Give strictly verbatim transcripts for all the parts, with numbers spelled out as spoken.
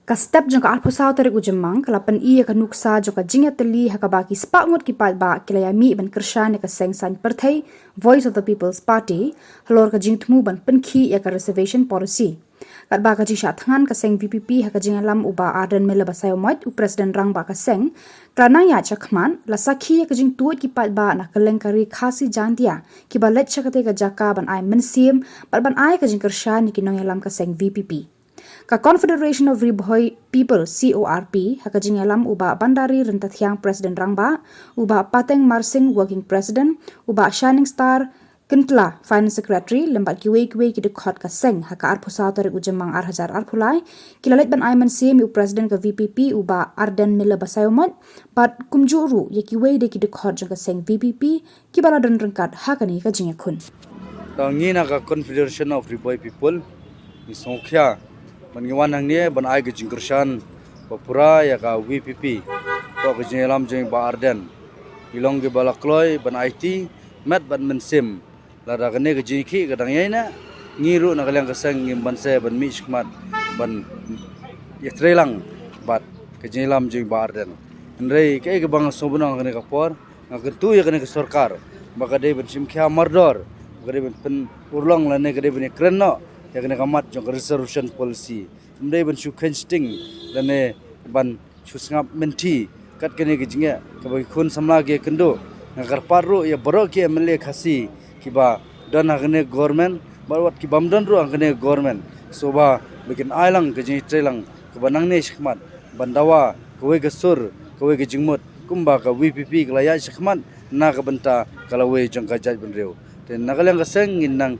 Ka step jong ka arphew saw tarik u Jymmang ka la pyni ïa ka nuksa jong ka jingïatylli ha kaba ki spah ngut ki paidbah ki la ïamih ban kyrshan ïa ka seng saiñ pyrthei Voice of the People's Party halor ka jingthmu ban pynkhih ïa ka reservation policy. Katba ka jingshah thngan ka seng V P P ha ka jingïalam u Bah Ardent Miller Basaiawmoit, u President Rangbah ka seng, ka la nang ïaid shakhmat, la sakhi ïa ka jingtuid ki paidbah na kylleng ka ri Khasi Jaintia kiba leit sha katei ka jaka ban ai mynsiem bad ban ai ka jingkyrshan ïa ki nongïalam ka seng V P P. Ka Confederation of Ri Bhoi People, C O R P, ha ka jingïalam u Bah Bandari Ryntathiang, President Rangbah, u Bah Pateng Marsing, Working President, u Bah Shining Star Kyntla, Finance Secretary, lem bad kiwei kiwei ki dkhot ka seng, ha ka arphew saw tarik u Jymmang ar hajar arphew lai, ki la leit ban ai mynsiem ïa u President ka V P P u Bah Ardent Miller Basaiawmoit bad kumjuh ruh ïa kiwei de ki dkhot jong ka seng V P P kiba la don ryngkat ha kane ka jingïakhun. Tang ngi na ka Confederation of Ri Bhoi People ngi sngewkhia ban ngi wan hangne ban ai ka jingkyrshan ba pura ïa ka V P P. To ka jingïalam jong i Bah Ardent, ngi long kiba la kloi ban aiti met bad mynsiem. Lada kane ka jingïakhih ka dang ïai neh, ngi ruh na ka liang ka seng ngim banse ban mih shakhmat ban ïatreilang bad ka jingïalam jong i Bah Ardent. Hynrei kaei kaba nga sngewbha ha kane ka por, nga kyntu ïa kane ka sorkar ba ka dei ban shim khia mardor, ba ka dei ban pynurlong lane ka dei ban ïakren noh ïa kane ka mat jong ka reservation policy. Ym dei ban shu kheiñ sting lane ban shu sngap mynthi kat kane ka jingeh kaba ki khun samla ki ïakynduh. Nga kyrpad ruh ïa baroh ki M L A Khasi kiba don ha kane ka government bad wat ki bym don ruh ha kane ka government, sngewbha ba kin ai lang ka jingïatreilang kaba nangne shakhmat ban dawa kawei ka sur, kawei ka jingmut kumba ka V P P ka la ïaid shakhmat na ka bynta ka lawei jong ka jaitbynriew. Te na ka liang ka seng ngin nang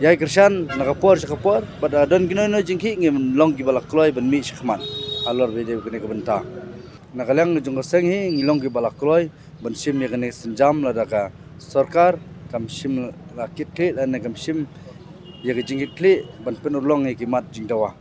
ïai kyrshan na ka por sha ka por, bad lada don kino kino jingkhih ngin long kiba la kloi ban mih shakhmat halor ba ïadei bad kane ka bynta. Na ka liang jong ka seng hi ngi long kiba la kloi ban shim ïa kane ka sienjam lada ka sorkar kam shim la kitkhlieh lane kam shim ïa ka jingkitkhlieh ban pynurlong ïa ki mat jingdawa.